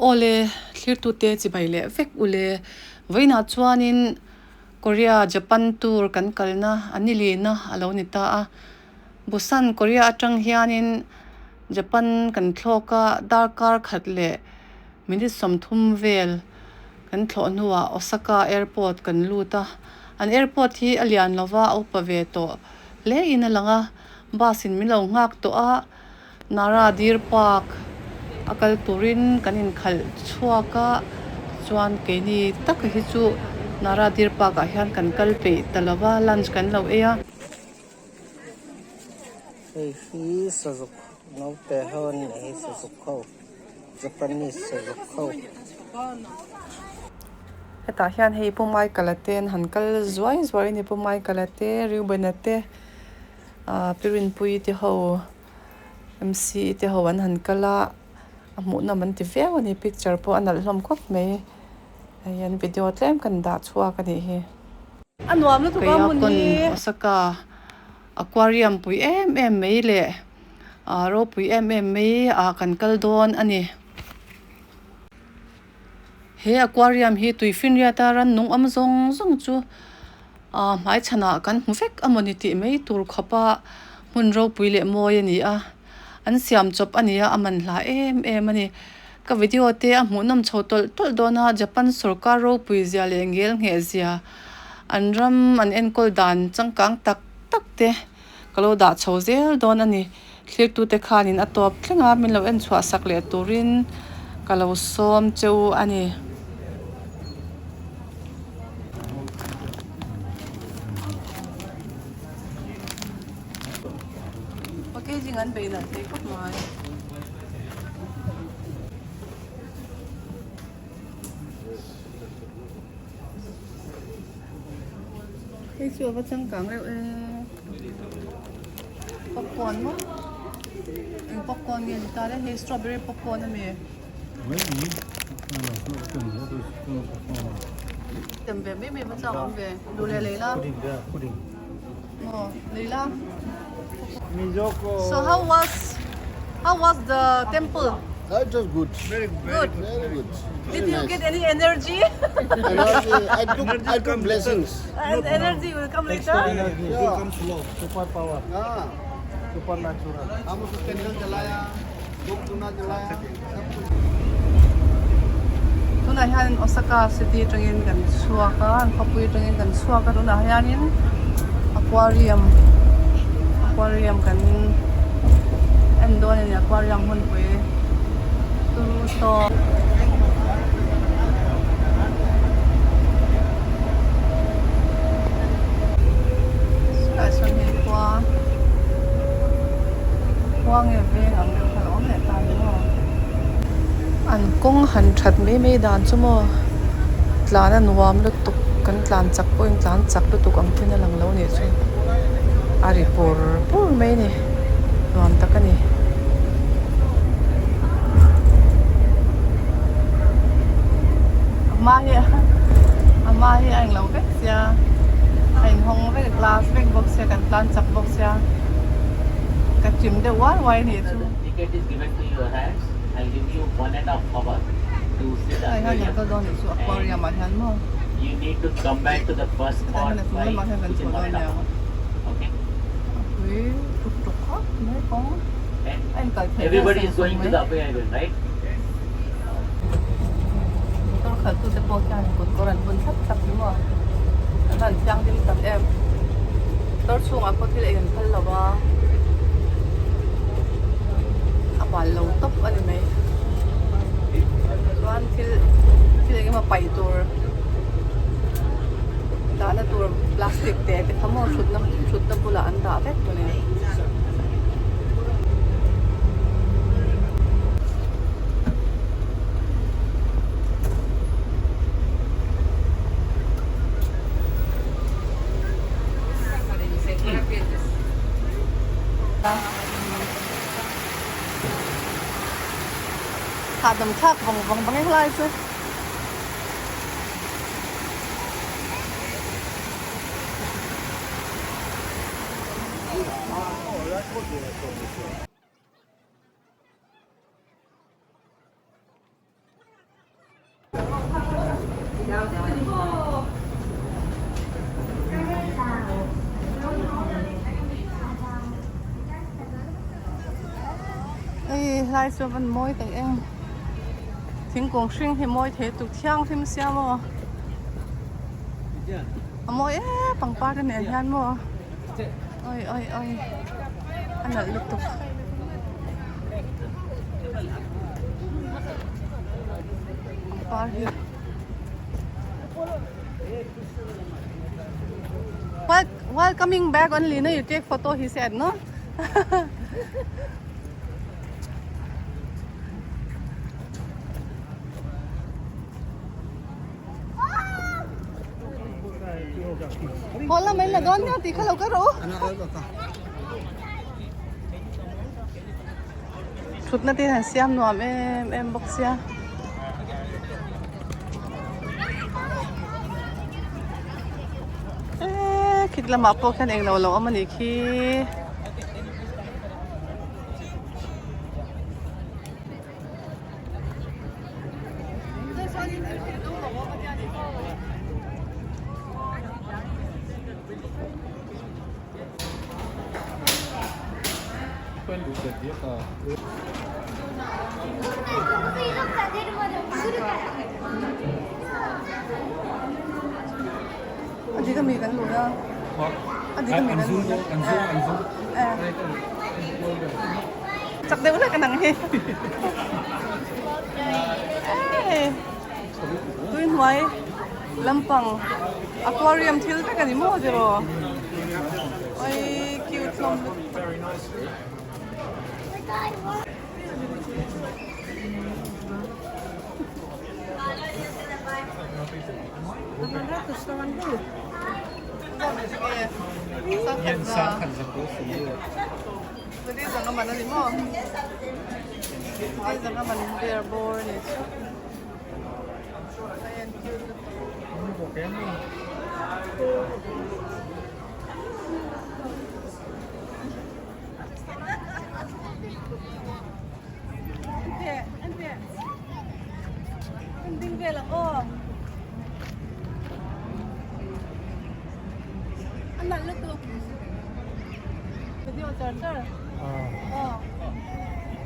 Awle, thlirtute chibai leh vek ule. Vawiinah chuanin Korea Japan tour kan kalna a ni lina a lo ni ta a. Busan Korea atang hianin Japan kan thlawk a, darkar khat leh minute 30 vel kan thlawh hnuah Osaka airport kan lut a. An airport hi a lian lova a upa ve tawh hlein a lang a, bus in min lo nghak tawh a. Nara Deer Park a kal turin kan inkhalh chhuak a, chuan keini taka hi chu Nara Deer Park ah hian kan kal peih ta lo va, lunch kan lo ei a. Hei hi sazuk naute ho an nih hi sazuk ho Japanese sazuk ho. Hetah hian hei Pu Michael-a te an han kal zuai zuai a ni Pu Michael-a te Reuben-a te. Ahh pi Rinpuii te ho M_C te ho an han kal a a hmuh nawm an ti viau a ni picture pawh a nalh hlawm khawp mai hei an video tlem kan dah chhuak a nih hi. Keiakon Osaka aquarium pui em em mai leh ah ropui em em mai ah kan kal dawn a ni. He aquarium hi tuifinriat a ran nung awm zawng zawng chu ah hmai chhanah kan hmu vek amawni tih mai tur khawp a hmun ropui leh mawi a ni a an siam chawp a ni a a man hla em em a ni ka video te a hmuh nawm chho tawlh tawlh dawn a Japan sawrkar ropui zia leh ngel ngheh zia an ram an enkawl dan changkang tak tak te. Ka lo dah chho zel dawn a ni. Thlirtute khanin a tawp thleng a, min lo en chhuah sak leh turin ka lo sawm che u a ni. Packaging an bei nalh thei khawp mai. Hei chu a va changkang reuh e popcorn maw eng popcorn nge ni ta le hei strawberry popcorn a mi tem ve mai mai va chak awm ve duh leh lei la maw lei la so how was how was the temple That was good. Very good. Very good. Did you get any energy? Energy, I took, I took blessings. And energy will come later. Yeah. Come slow, super power, हाँ super natural. हम उसको candle जलाया धूप धुना जलाया सब कुछ Tunah hianin Osaka city atangin kan chhuak a, an khawpui atangin kan chhuak a tunah hianin aquarium aquarium kan en dawn a ni aquarium hmunpui turu tawk. Chulaiah sawn hei khua khua nge veng ang deuh kha a lo awm leh ta ni maw. An kawng han that mai mai dan chu maw tlan a nuam lutuk kan tlan chak pawhin tlan chak lutuk ang pawhin a lang lo nih chu a ri pur pur mai a ni nuam tak a ni. A hma hi a hma hi a englo vek sia a inhawng vek a glass vek bawk sia kan tlan chak bawk sia ka chim deuh uai uai a nih chu. Hei hian kan kal dawn nih chu aquarium ah hian maw hetah hian a chung lamah hian kan chhuah dawn nia a pui tuk tuk khawp mai kawng a inkal theih vel seng sawng mai. Motor khalh tute pawh hian kut kawr an bun thlap thlap ni maw an van thianghlim tak em motor chhungah pawh thil ei an phal lo a a bal lo tawp a ni mai chuan thil thil eng emaw paih tur dahna tur plastic te te kha maw thutna thutna bulah an dah vek tawh a ni. Hahdam thlak vawng vawng vang eng lai chu. Hei helai chu a van mawi tak em thingkung hring hi mawi thei tuk thianghlim sia maw a mawi em pangpar te nen hian maw oi oi oi a nalh lutuk. Pangpar hi while while coming back only no you take photo he said no Haw lam in la dawn nia tih kha lo ka rawh u. Thutna te han siam nuam em em bawk sia. Eee khit lamah pawh khian englo lo awm a nih khi. A dik ami kan lut a a dik ami kan lut a chak deuh hlek anang hi tui hnuai lampang aquarium thil vek ani maw tiraw oi cute hlawm lutuk. Ding vel ang aw. A nalh lutuk. Video char char. Aw.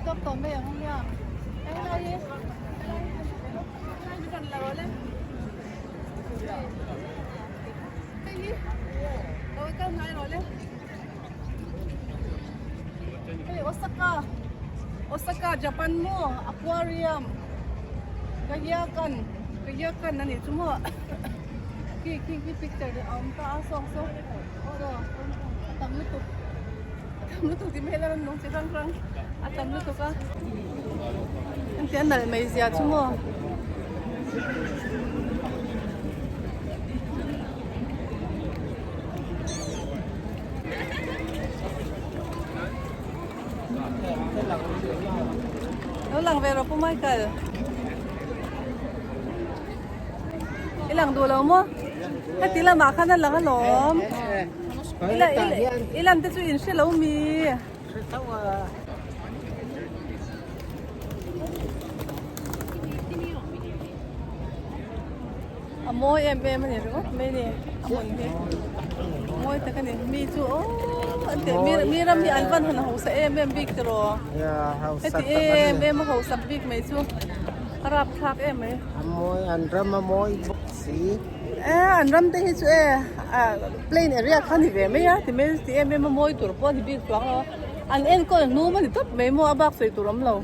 Stop tawh mai ang nia. Helai hi. Helai hi kan la rawh le. Hei hi. Lo kal ngai rawh le. Hei Osaka Osaka Japan maw aquarium Kayakan Kayakan a nih chu maw khi khi khi picture te a awm ta a saw saw saw a tam lutuk a tam lutuk tih hmel a rawn lung chi hrang hrang a tam lutuk a engtia nalh mai zia chu maw. Lo lang ve rawh Pu Michael. I lang duh lo maw? Heti lamah khan a lang alawm. I lan te chu in hre lo mi. A mawi em em a ni ringawt mai ni a hmun hi mawi tak a ni mi chu aww an tih mi mi ram hi an van han hausa em em bik tiraw heti em em a hausak bik mai chu a rapthlak em mai. A mawi an ram a mawi bawk si. E an ram te hi chu e plain area kha ni ve mai a ti mai ti em em a mawi tur pawh a ni bik chuang lo a an enkawl hnum a ni tawp mai maw a bak sawi tur awm lo.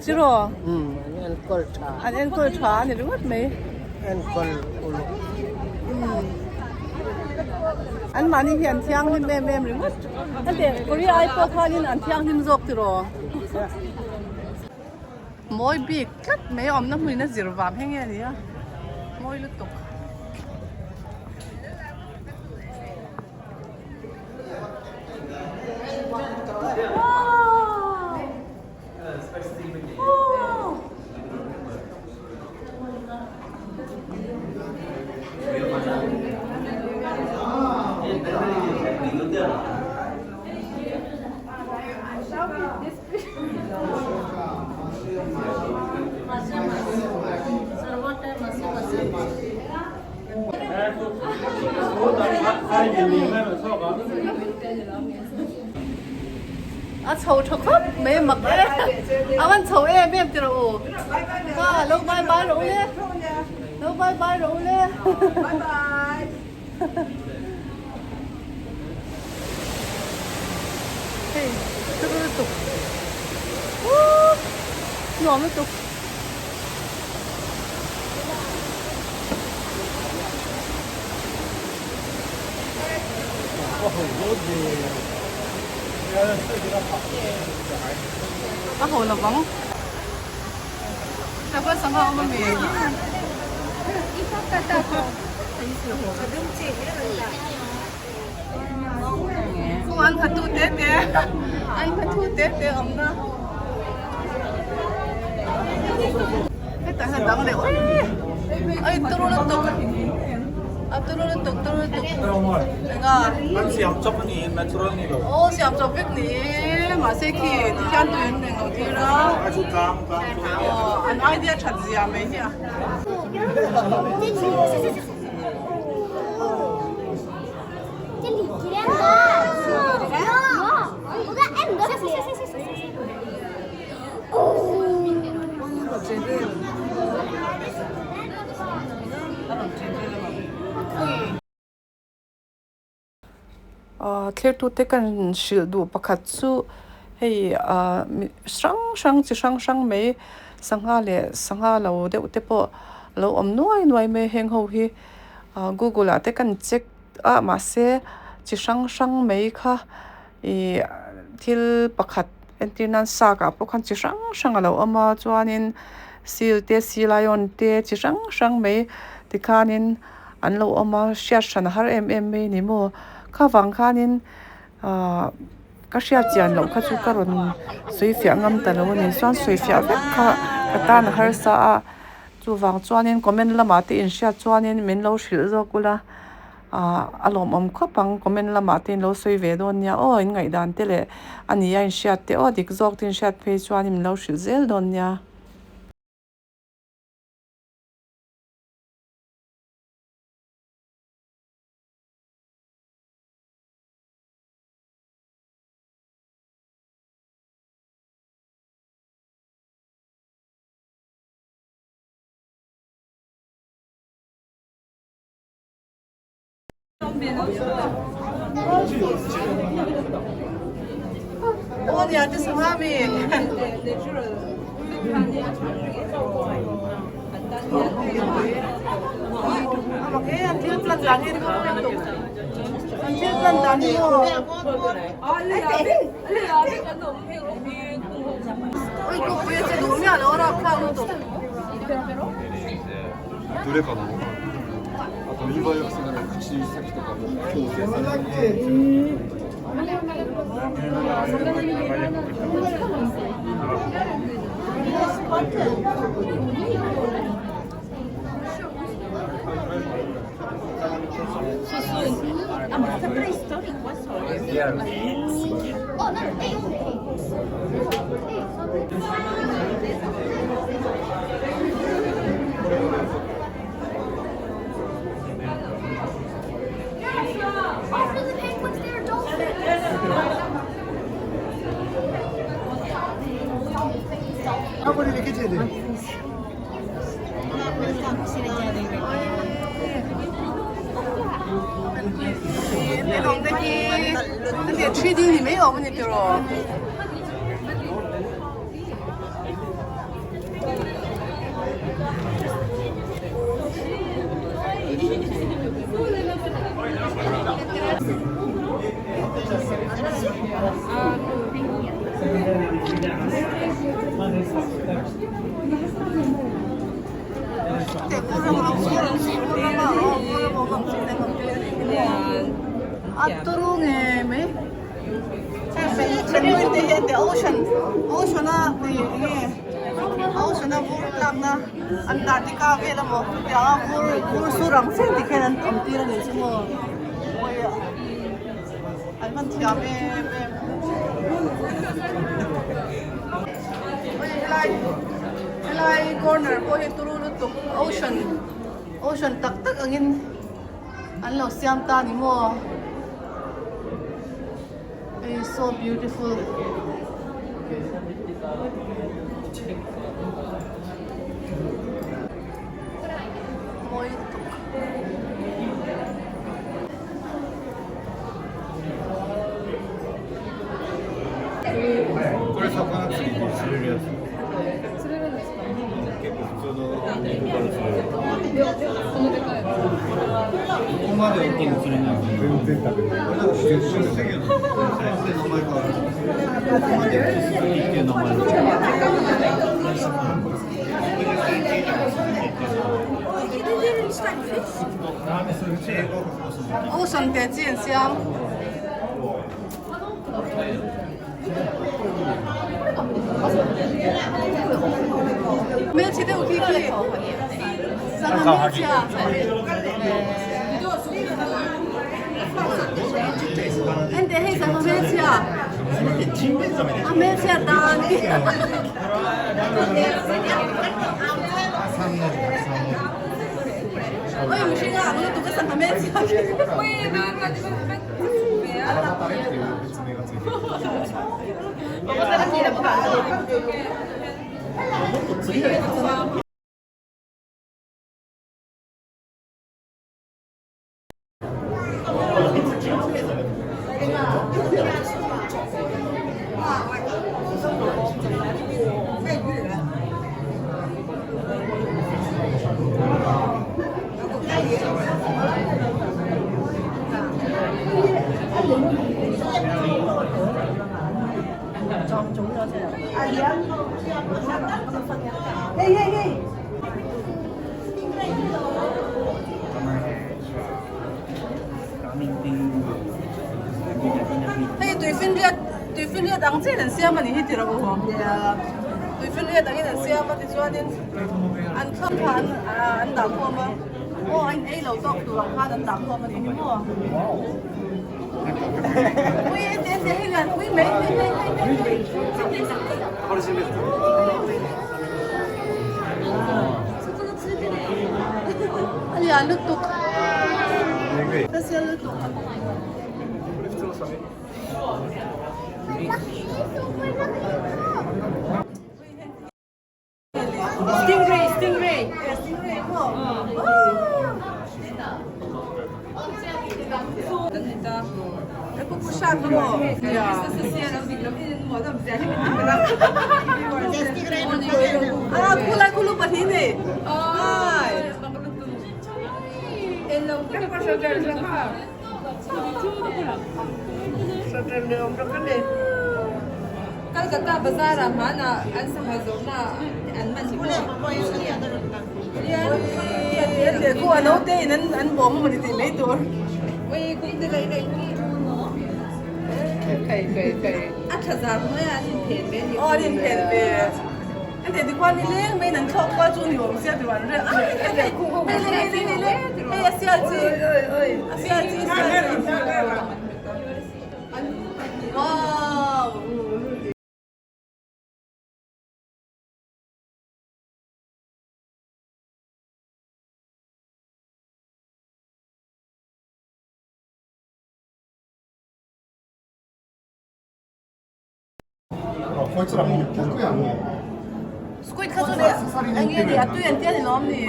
Chiraw? Umm, an enkawl tha. An enkawl tha a ni ringawt mai. Enkawl uluk. Umm. An mahni hi an thianghlim em em ringawt. Heti Korea ai pawh khanin an thianghlim zawk tiraw? Mawi bik tlat mai a awmna hmuin a zir vang heng nge a ni a. Mawi lutuk. A chho tha khawp mai mak e a van chho em em ti rawh u kha lo bye bye rawh u le lo bye bye rawh u le hei turu lutuk uuh nuam lutuk. A ho lo vang. Sangha sangha awm ami. Khu an khatu te te an khatu te te awm na. Hetah hian dang leh ui ai turu lutuk a turu lutuk turu lutuk enga an siam chawp a ni natural ni lo aw siam chawp vek ni mahse khi tikhian tui an reng lo tir a a chu tlang tlang chu aw an idea that zia mai hi a. Thlertute kan hrilh duh pakhat chu hei ah hrang hrang chi hrang hrang mai sangha leh sangha lo deuh te pawh a lo awm nuai nuai mai heng ho hi google ah te kan check a mahse chi hrang hrang mai kha Ih thil pakhat entir nan sak ah pawh khan chi hrang hrang a lo awm a chuanin seal te sea lion te chi hrang hrang mai tikhanin an lo awm a hriat hran a har em em mai a ni maw kha vang khanin ahh ka hriat chian loh kha chu ka rawn sawi fiah ngam ta lo a ni chuan sawi fiah vek kha ka tan a harsa a chuvang chuanin comment lamah te inhriat chuanin min lo hrilh zawk ula. Ahh a lawmawm khawp ang comment lamah te in lo sawi ve dawn nia aw in ngaihdan te leh a ni a inhriat te aw dik zawk te inhriat phei chuan in lo hrilh zel dawn nia. Aw nia te sangha mi. Amak e an thil plan dan hi lutuk. An thil plan dan hi maw. Ui kawpui a che duh miah lo a rapthlak lutuk. どれかなあと見栄えがすごい口先とかも矯正されてて。 A turu ngei mai penguin te hian the ocean ocean a ih enge ocean a vur tlakna Antarctica vel emaw chutiang a vur vur sur ang chiah ti khian an awm tir a nih chu maw awi an hman thiam em em awi helai helai corner pawh hi turu lutuk ocean ocean tak tak angin. An lo siam ta ni maw? Hei so beautiful. Mawi lutuk. Ocean te chi an siam. Hmelchhe deuh khi khi sangha hmelchhia ente hei sangha hmelchhia a hmelchhia dan khi oi mihring a ang lutuk a sangha hmelchhia khi. Hei tuifinriat tuifinriat ang chiahin an siam a nih hi tih rawh u. Tuifinriat angin an siam a tichuanin an thlam kha an an dah khawm a aw a in ei lo tawk tur ang khan an dah khawm a nih hi maw. Ui ente ente hei lian pui mai hei hei hei hei A lian lutuk. Ka sial lutuk. Stingray, stingray. Stingray maw? Khulai khulu pahnih nei. Calcutta bazar ah hmanah an sangha zawhna an man A tha zar hnuaiah an inphen ve a ni. Aw an inphen ve. An teh tikhuan ni leng mai in an thlawk kual chu ni awm sia tih an rel a hei hei hei hei hei hei hei a sial chi a sial chi sial chi wow. Squid kha chu leh eng nge ni a tui an tia ni lawm ni.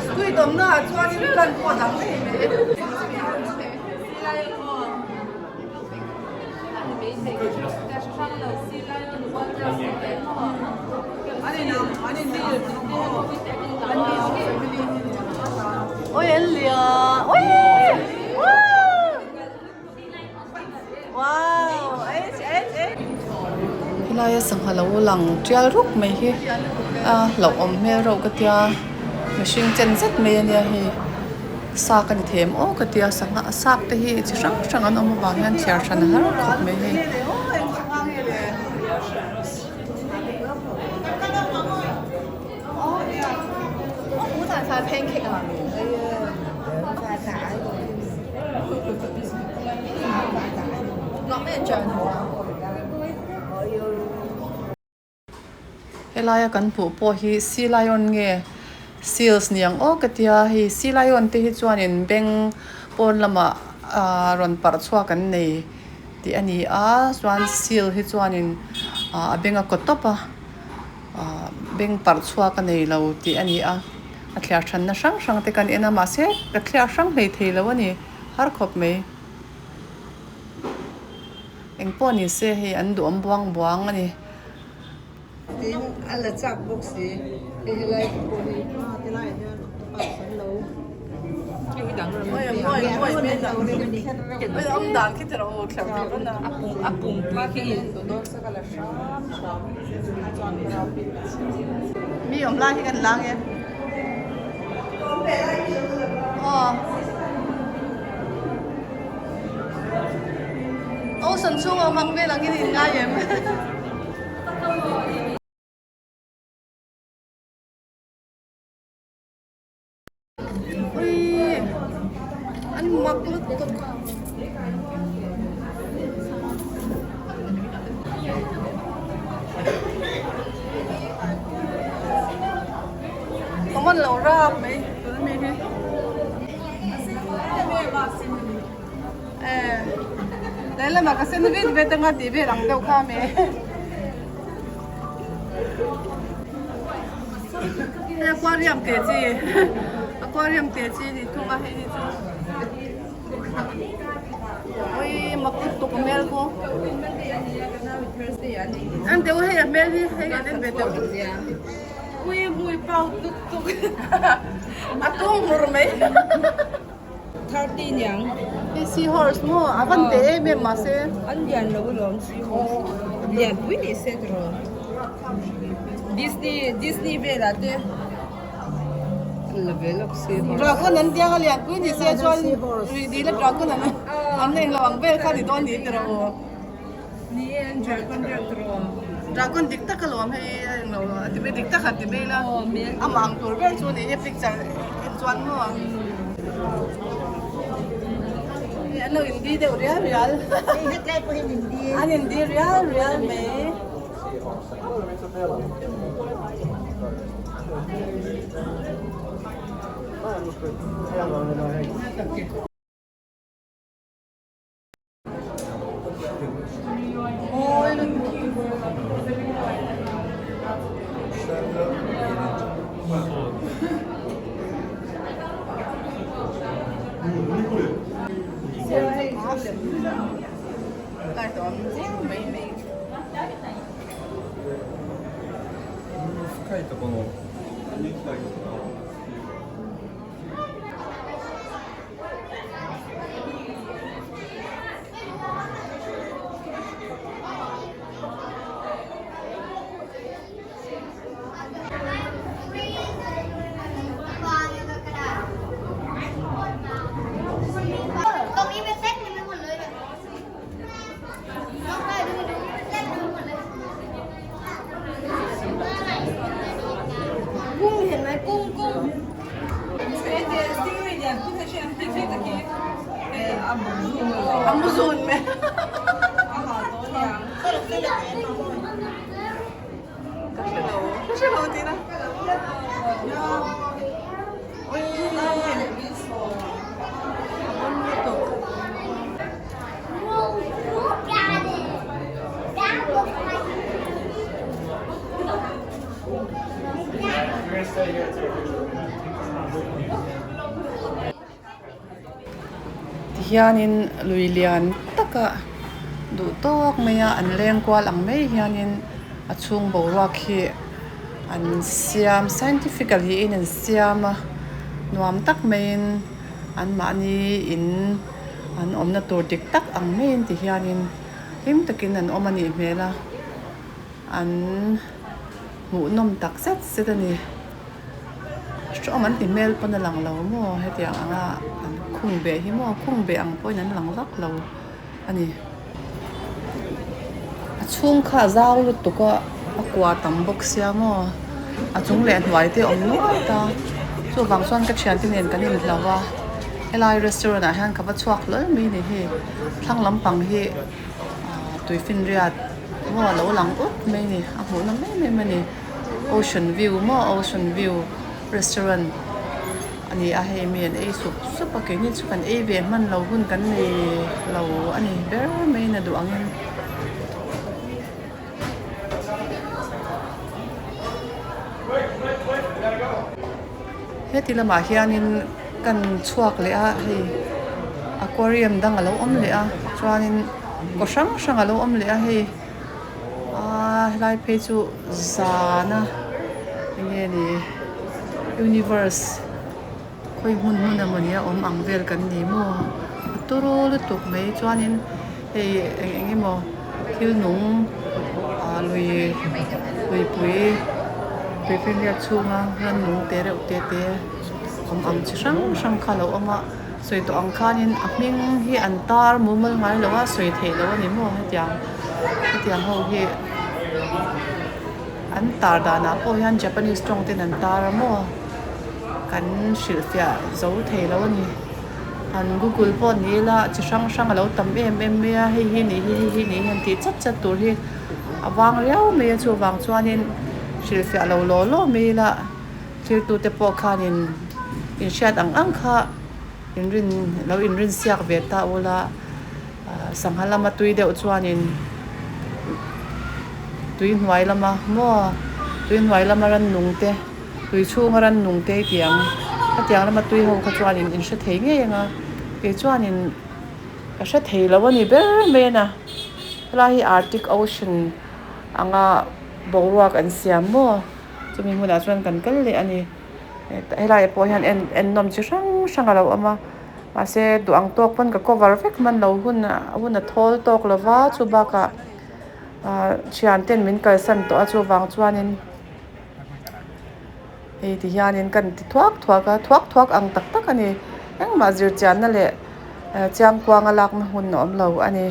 Squid awmna ah chuanin plant pawh a dang daih mai. Oi an lia oi wow helaia sangha lo lang tial rup mai hi a hlauhawm hmel reuh ka tia mihring chen zet mai ania hei. Sak a ni them aw ka tia sangha a sak te hi chi hrang hrang an awm avang hian thliar hran a har khawp mai hei. Helaia kan hmuh pawh hi sea lion nge seals ni ang aw ka tia hei sea lion te hi chuanin beng pawn lamah ahh rawn parh chhuak an nei tih a ni a chuan seal hi chuanin ahh a beng a kaw tawp a ahh beng parh chhuak a nei lo tih a ni a a thliar thanna hrang hrang te kan en a mahse ka thliar hrang hlei thei lo a ni har khawp mai. Eng pawh ni se hei an duhawm buang buang a ni. Tin a la chak bawk si hei helai te pawh hi tilai ah hian octopus an lo a pumpui khi Mi awm lai hi kan lang e. Aw. Ocean chhung awm ang vel angin in ngai em? Ui an mak lutuk. Awm an lo rap mai tuna mi hi. Lehlamah ka sen vet vet anga tih vel ang deuh kha a mi. Hei aquarium teh chi aquarium teh chi ni thung a hei hi chu ui mak lutuk a hmel pawh an deuh hei a hmel hi hei an en ve deuh ui hmui pau lutuk a tung hmur mai. 30 niang. Hei seahorse maw a van teh em em mahse. An lian lo alawm seahorse lian pui ni se tiraw. Disney Disney velah te an la ve lawk seahorse. Dragon an tiang a lian pui ni se chuan rui dil a dragon an an la englo ang vel kha ni dawn ni tiraw aw. Ni e an dragon reuh tiraw. Dragon dik tak alawm hei a englo a ti mai dik tak han ti mai ila amah ang tur ber chu a ni hi picture en chuan maw hei an lo indi deuh rial rial an indi rial rial mai. Tihianin lui lian taka duh tawk maia an leng kual ang mai hianin a chhung boruak hi an siam scientifically in an siam a nuam tak maiin anmahni in an awmna tur dik tak ang maiin tihianin hlim takin an awm a nih hmel a an hmuhnawm tak zet zet a ni. Hreawm an ti hmel pawn a lang lo maw hetiang anga an khung beh hi maw khung beh ang pawhin an lang vak lo a ni. A chhung kha a zau lutuk a a kua tam bawk sia maw a chung leh hnuai te a awm nual ta chuvang chuan ka thiante nen kan inhlo a helai restaurant ah hian ka va chhuak hlawl mai a ni hei thlang lampang hi ah tuifinriat maw a lo lang ut mai a ni a hmuhnawm em em a ni. Ocean view maw ocean view restaurant a ni a hei mi an ei sup sup a keini chu kan ei ve hman lo hun kan nei lo a ni ber mai in a duh angin. Heti lamah hianin kan chhuak leh a hei aquarium dang alo awm leh a chuanin kaw hrang hrang alo awm leh a hei aaa helai phei chu zana eng nge ni universe khawi hmun hmun emawni a awm ang vel kan ni maw a turu lutuk mai chuanin hei eng eng emaw thil nung ah lui luipui tuifinriat chhunga rannung te reuh te te awm ang chi hrang hrang kha a lo awm a sawi tawh ang khanin a hming hi an tar mumal ngai lo a sawi theih loh a ni maw hetiang hetiang ho hi an tar danah pawh hian japanese tawng ten an tar a maw. Kan hrilhfiah zo thei lo a ni. Han google pawh ni ila chi hrang hrang a lo tam em em mai a, hei hi nih hi hei hi nih hi han tih chat chat tur hi a vang riau mai a, chuvang chuanin hrilhfiah lo law law mai ila thiltute pawh khanin inhriat ang ang kha inrin lo inrinsiak ve ta ula sangha lama tui deuh chuanin tui hnuai lama maw tui hnuai lama rannung te. Tui chhunga rannung te i ang. Hetiang lama tui ho kha chuanin in hre thei ngei ang a, kei chuanin ka hre thei lo a ni ber mai a na. Helai hi Arctic Ocean anga boruak an siam maw? Chumi hmunah chuan kan kal leh a ni. Helaiah pawh hian en ennawm chi hrang hrang a lo awm a, mahse duh ang tawk pawn ka cover vek hman lo hun hun a thawl tawk lo va, chu bakah ah thian ten min kalsan tawh a chuvang chuanin. Hei ti hianin kan ti thuak thuak a thuak thuak ang tak tak a ni engmah zir chianna leh chiang kuanga lakna hun a awm lo a ni.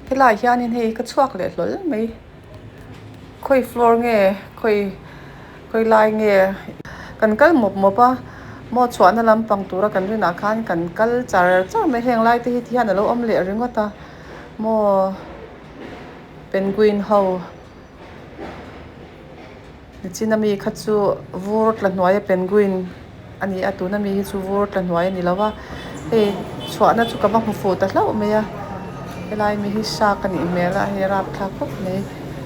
Helaiah hianin hei ka chhuak leh hlawl mai khawi floor nge khawi khawi lai nge kan kal mawp mawp a maw chhuahna lampang tura kan rinah khan kan kal char char mai heng lai te hi ti hian alo awm leh ringawt a maw penguin ho nichina mi kha chu vur tla hnuaia penguin a ni a tuna mi hi chu vur tla hnuai a ni lo va hei chhuahna chu ka va hmu fuh ta hlauh mai a helai mi hi shark a nih hmel a hei a rapthlak khawp mai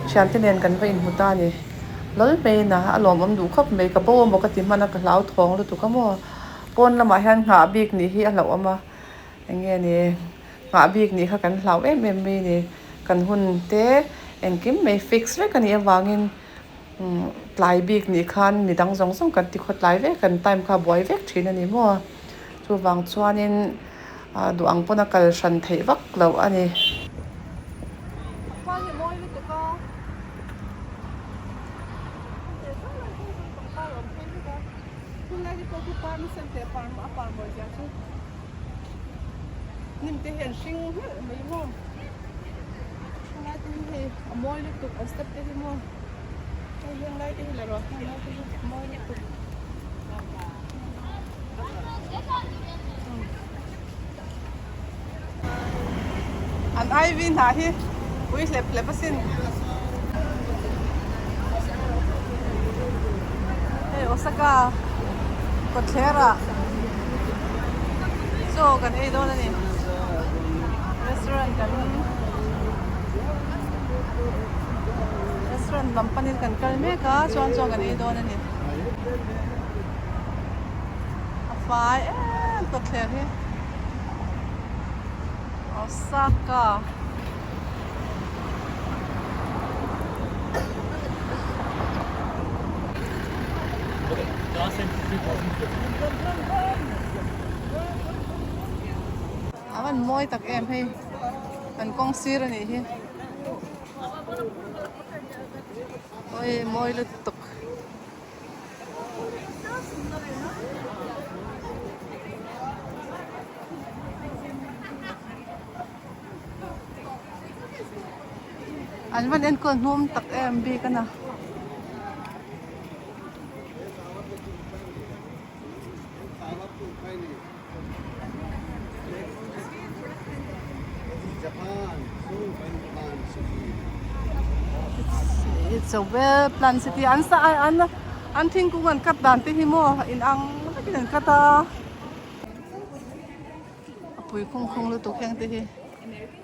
thiante nen kan va inhmu ta a ni lawl mai in a a lawmawm duh khawp mai ka bo emaw ka ti hman a ka hlauthawng lutuk a maw pawn lamah hian nghah bik nih hi a hlauhawm a eng nge ni. Nghah bik nih kha kan hlau em em mai a ni. Kan hun te engkim mai fix vek a nih avangin tlai bik nih khan mi dang zawng zawng kan ti khawtlai vek kan time kha a buai vek thin a ni maw. Chuvang chuanin duh ang pawn a kal hran theih vak loh a ni. Hnim te hi an hring hnalh mai maw helai te hi hei a mawi lutuk an step te hi maw hei heng lai te hi la rawh heng lai te hi a mawi lutuk an ivy hnah hi ui hlep hlep asin hei Osaka kawtthler ah chaw kan ei dawn a ni restaurant kan restaurant lam panin kan kal mek a chuan chaw kan ei dawn a ni a fai em kawtthler hi. Osaka. A van mawi tak em hei kan kawng sir a nih hi awi mawi lutuk. An van enkawl hnum tak em bik a na. It's a well planned city an sa an an thingkung an cut dan te hi maw inang takin an cut a a pui khung khung lutuk heng te hi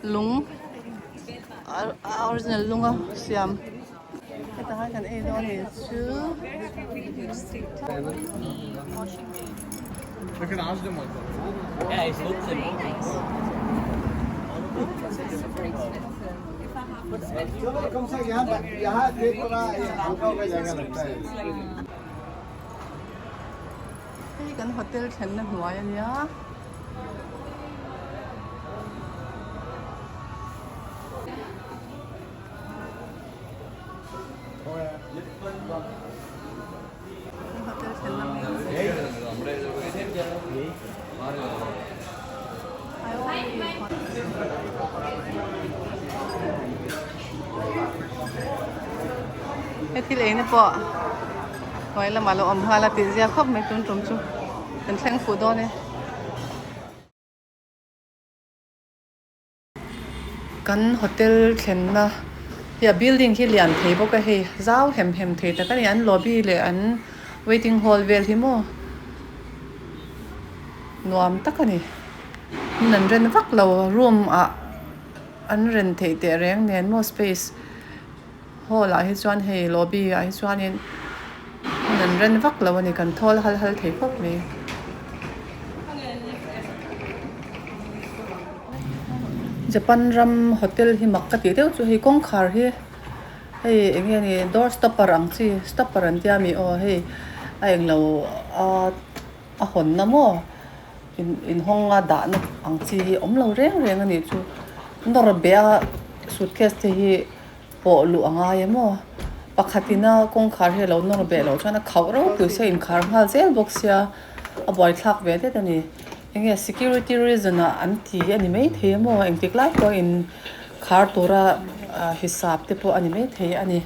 lung a original lung a siam hetah hian kan ei dawn a nih chu. Hei kan hotel thlenna hnuai a nia. Hotel thlenna He thil eina pawh hnuai lamah lo awm nghal a tih zia khawp mai tun tum chu kan thleng fuh dawn e. Kan hotel thlenna hi a building hi lian thei bawk a hei zau hem hem thei tak a ni an lobby leh an waiting hall vel hi maw nuam tak a ni hmun an ren vak lo room ah an ren theih teh reng nen maw space hall ah hi chuan hei lobby ah hi chuanin hmun an ren vak lo a ni kan thawl hal hal thei khawp mai. Japan ram hotel hi mak ka tih deuh chu hei kawngkhar hi hei eng nge ni door stopper ang chi stopper an tia mi aw hei a englo a a hawnna maw in inhawng a dahna ang chi hi awm lo reng reng a nih chu nawr beh a suitcase te hi pawh luh a ngai em aw pakhat ina kawngkhar hi a lo nawr beh loh chuan a khauh ropui se a inkhar nghal zel bawk sia a buaithlak ve det a ni enge security reason ah an ti a ni maithei em aw engtik lai pawh in khar tura hisap te pawh a ni maithei a ni.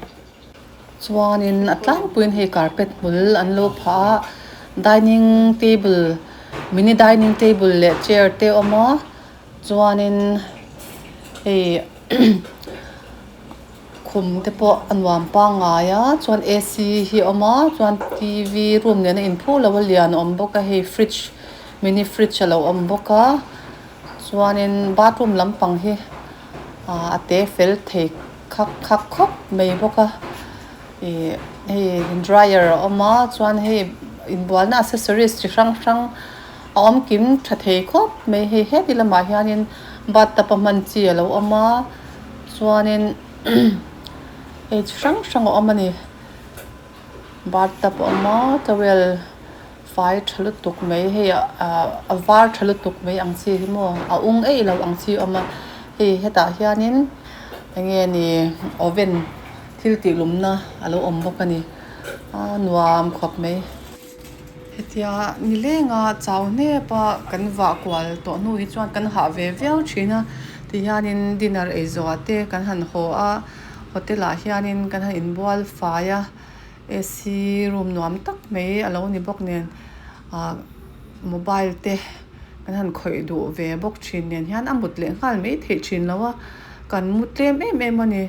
Chuanin a tlangpuiin hei carpet hmul an lo phah a dining table mini dining table leh chair te a awm a chuanin hei khum te pawh a nuam pangngai a chuan A C hi a awm a chuan T V room nena inphu lo a lian a awm bawk a hei fridge mini fridge a lo awm bawk a chuanin bathroom lampang hi ah a te fel thei khak khak khawp mai bawk a ih hei dryer a awm a chuan hei inbualna accessories chi hrang hrang a awm kim tha thei khawp mai hei heti lamah hianin bathtub a hman chi alo awm a chuanin hei chi hrang hrang a awm a ni bathtub a awm a towel fai tha lutuk mai hei ah a var tha lutuk mai ang chi hi maw a ung eih lo ang chi a awm a hei hetah hianin eng nge ni oven thil tih lumna alo awm bawk a ni a nuam khawp mai. Hetia nilenga chau hnep a kan vah kual tawh hnu hi chuan kan hah ve viau thin a tihianin dinner ei zawh te kan han haw a hotel ah hianin kan han inbual fai a A_C room nuam tak mai a lo ni bawk nen ah mobile te kan han khawih duh ve bawk thin nen hian a mut leh nghal mai theih thin lo a kan mu tlem em em a ni.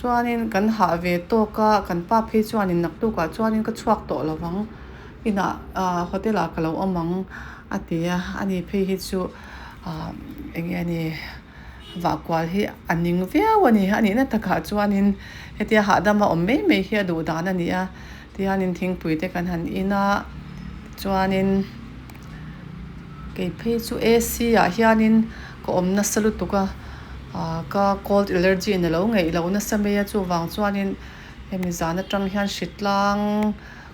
Chuanin kan hah ve tawk a, kan pa phei chuanin naktukah chuanin ka chhuak tawh lo vang, inah ah hotel ah ka lo awm ang a ti a, ani phei hi chu ah eng nge ni vahkual hi a ning viau a ni, a nihna takah chuanin hetia hahdam a awm mai mai hi a duh dan a ni a, tihianin thingpui te kan han in a, chuanin kei phei chu A_C ah hianin ka awm nasa lutuk a. Ah ka cold allergy in alo ngeih lo nasa mai a chuvang chuanin hemi zan atang hian hritlang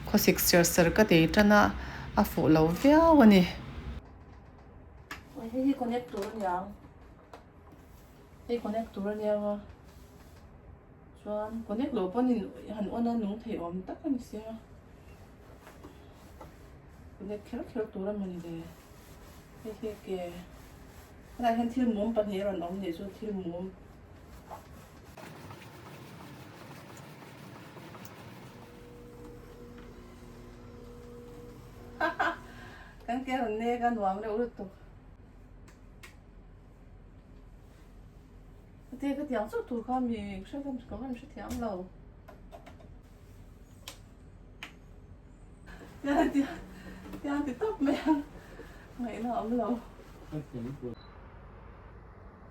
khawsik ser ser ka tei tan a a fuh lo viau a ni. Hei hi connect tur a niang hei connect tur a niang a chuan connect loh pawn in han on a nung thei awm tak a ni sia connect kher kher tur a mawni le hei hi ke. Helai hian thil mum pahnih a rawn awm nih chu thil mum. Kan ke rawn nek a nuam reuh lutuk. Khatia khatiang chauh tur kha mi hre hlawm ka van hrethiam lo. Tiang tiang ti tawp mai ang ngaihna a awm lo.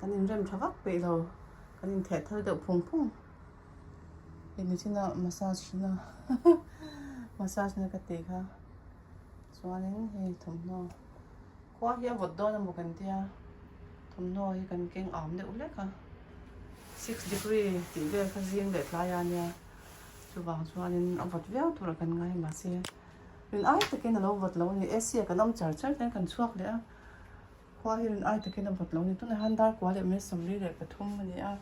Kan inrem tha vak peih lo, kan intheh thar deuh phung phung. Hei nichina massage na massage na ka tih kha chuanin hei thawmhnaw khua hi a vawt dawn emaw kan tia thawmhnaw hi kan keng am deuh hlek a six degree tih vel kha zing leh tlai a nia chuvang chuanin a vawt viau tur a kan ngai mahse rin ai takin a lo vawt lo a ni A_C ah kan awm char char hian kan chhuak leh a. Khua hi rin ai takin a vawt lo a ni. Tunah hian dar kua leh minute 43 a ni a.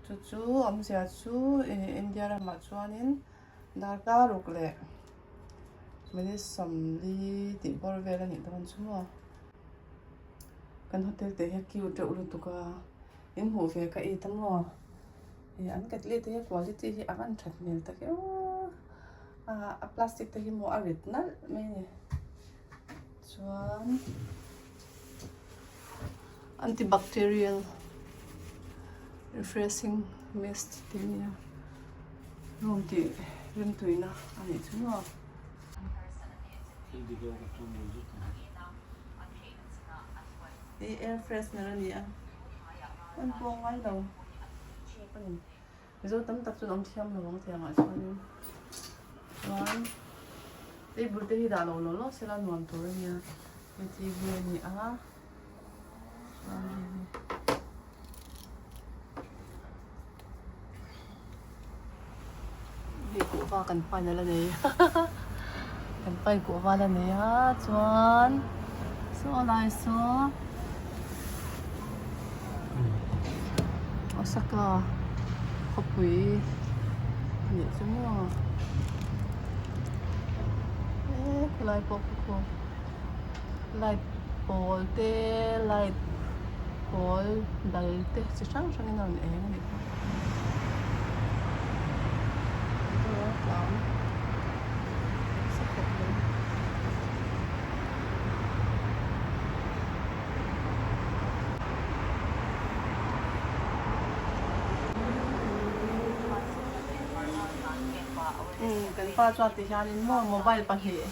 Chu chu awmzia chu India ramah chuanin dar karuk leh minute 40 tih bawr vel a nih dawn chu maw. Kan hotel te hi a cute deuh lutuk a, in hmuh ve ka it a maw. Ih an kettle te hi quality hi a van that hmel tak e aw. A plastic te hi maw a rit nalh mai a ni. Chuan antibacterial refreshing mist tih a nia room tih rimtuina a nih chu maw. Hei air freshener a ni a an pawh ngai lo a ni. Mizo tam tak chuan awm thiam lo ang tiangah chuanin chuan table te hi dah lo law law sela nuam tur a nia hei T_V a ni a chuan hei hi hei kuhva kan pain ala nei kan pain kuhva ala nei a chuan saw lai saw. Osaka khawpui a nih chu maw he khawlai pawh khi khu light pawl te light pawl dal te chi hrang hrang in a rawn eng a nih kha nasa khawp mai. Kan pa chuan ti hianin maw mobile pahnih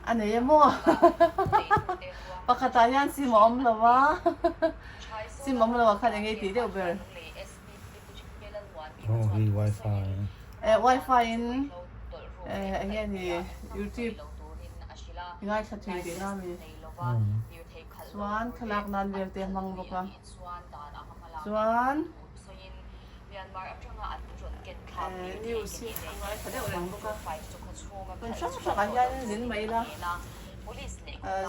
a nei a maw pakhatah hian sim a awm lo a sim awm lo ah khan eng nge tih deuh ber eh wifi in eh eng nge ni youtube ngaithla thei tih na ami chuan thlalak nan vel te a hmang bawk a chuan eh news hi a ngaithla deuh reng bawk a hmun hrang hrangah hian zin mai ila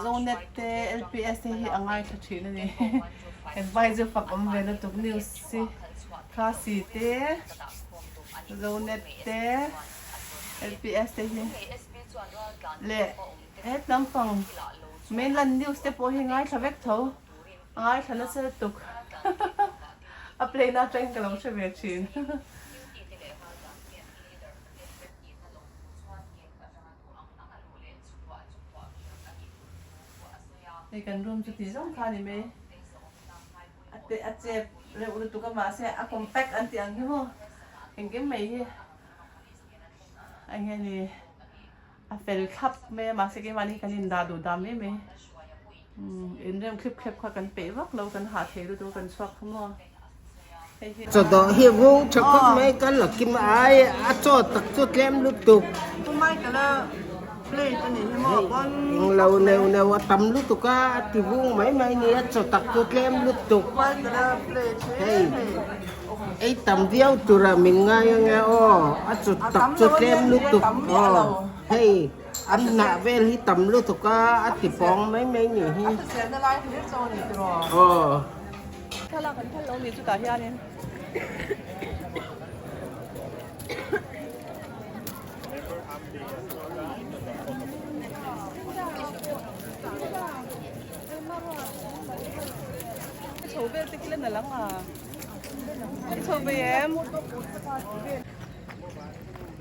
zonet te L_P_S te hi a ngaithla thin a ni advice chu fak awm ve lutuk news hi khasi te zonet te L_P_S te hi. Leh he lampang mainland news te pawh hi ngaithla vek tho a ngaithla nasa lutuk a play na atangin ka lo hre ve thin. Hei kan room chu ti zawng kha a ni mai a te a chep reuh lutuk a mahse a compact an tih ang hi maw engkim mai hi. Eng nge ni a fel thlap mai a mahse keimahni hi kan indah duh dah mai mai umm inrem thlip thlep kha kan peih vak lo kan hah thei lutuk a kan chhuak kha maw hei hi Chawdawh hi vung tha khawp mai ka la kim ai a chaw tak chu tlem lutuk. Tumai ka la plate a nih hi maw pawn. Eng lo neuh neuh a tam lutuk a a ti vung mai mai ni a chaw tak chu tlem lutuk. Tumai ka la plate hei. Ei tam viau tura min ngai ange aw, a chu tak chu tlem lutuk aw, hei an hnah vel hi tam lutuk a, a ti pawng mai mai nih hi aw.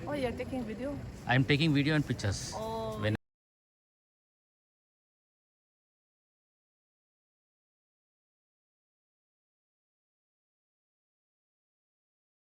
Oh, you're taking video? I am taking video and pictures. Oh.